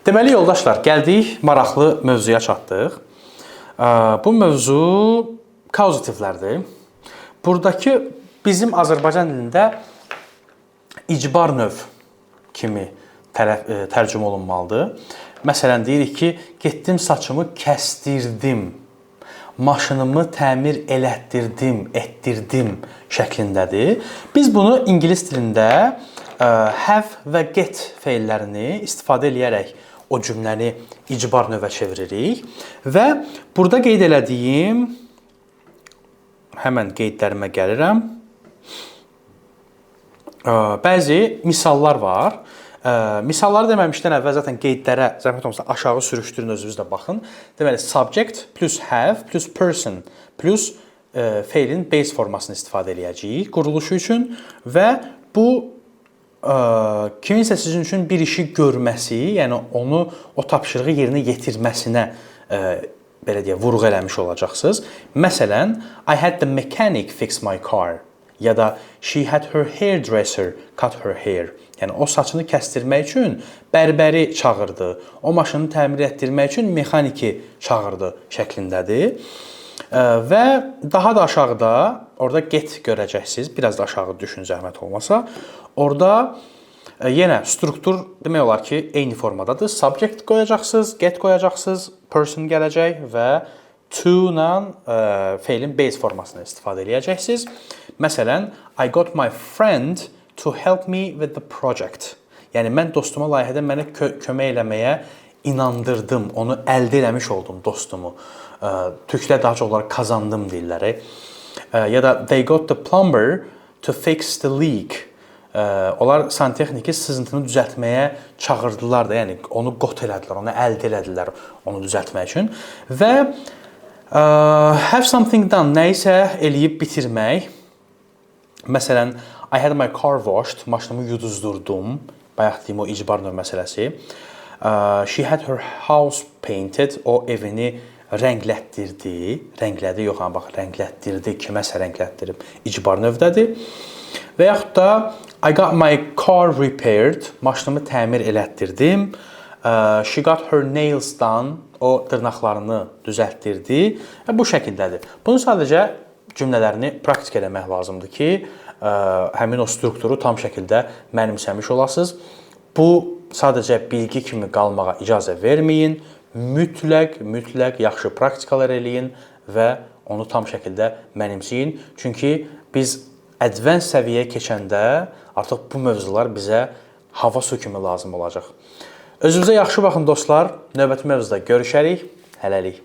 Deməli yoldaşlar, gəldik maraqlı mövzuya çatdıq. Bu mövzu kauzativlərdir. Buradakı bizim Azərbaycan dilində icbar növ kimi tərcümə olunmalıdır. Məsələn, deyirik ki, getdim saçımı kəsdirdim, maşınımı təmir elətdirdim, etdirdim şəklindədir. Biz bunu ingilis dilində have və get feillərini istifadə eləyərək o cümləni icbar növə çeviririk və burada qeyd elədiyim, həmən qeydlərimə gəlirəm. Bəzi misallar var. Misalları deməmişdən əvvəl zaten qeydlərə zəhmət olmasa aşağı sürüşdürün, özünüz də baxın. Deməli subject plus have plus person plus feilin base formasını istifadə eləyəcəyik quruluşu üçün və bu kiminsə sizin üçün bir işi görməsi, yəni onu, o tapşırığı yerinə yetirməsinə belə deyək, vurğu eləmiş olacaqsınız. Məsələn, "I had the mechanic fix my car" ya da "She had her hairdresser cut her hair." Yəni o saçını kəstirmək üçün bərbəri çağırdı. O maşını təmir etdirmək üçün mexaniki çağırdı şəklindədir. Və daha da aşağıda orada get görəcəksiniz. Biraz da aşağı düşün zəhmət olmasa. Orada yenə struktur demək olar ki, eyni formadadır. Subject qoyacaqsınız, get qoyacaqsınız, person gələcək və to ilə feilin base formasını istifadə eləyəcəksiniz. Məsələn, "I got my friend to help me with the project." Yəni mən dostuma layihədə mənə kömək eləməyə inandırdım, onu əldə eləmiş oldum dostumu. Türklər daha çox olaraq kazandım deyirlər. Ya da "They got the plumber to fix the leak." Onlar santexniki sızıntını düzəltməyə çağırdılar da, yəni onu got elədilər, onu əldə elədilər onu düzəltmək üçün. Və have something done, nəyisə eləyib bitirmək. Məsələn, "I had my car washed", maşınımı yuduzdurdum. Bayaq dediyim o icbar növ məsələsi. "She had her house painted", o evini rənglətdirdi. Rənglədi, yox, ha, bax, rənglətdirdi, kiməsə rənglətdirib. İcbar növdədir. Və yaxud da "I got my car repaired", maşınımı təmir elətdirdim. "She got her nails done", o dırnaqlarını düzəltdirdi. Və bu şəkildədir. Bunu sadəcə cümlələrini praktik eləmək lazımdır ki, həmin o strukturu tam şəkildə mənimsəmiş olasınız. Bu sadəcə bilgi kimi qalmağa icazə verməyin. Mütləq, mütləq yaxşı praktikalar eləyin və onu tam şəkildə mənimsəyin. Çünki biz advanced səviyyəyə keçəndə artıq bu mövzular bizə hava su kimi lazım olacaq. Özünüzə yaxşı baxın dostlar. Növbəti mövzuda görüşərik. Hələlik.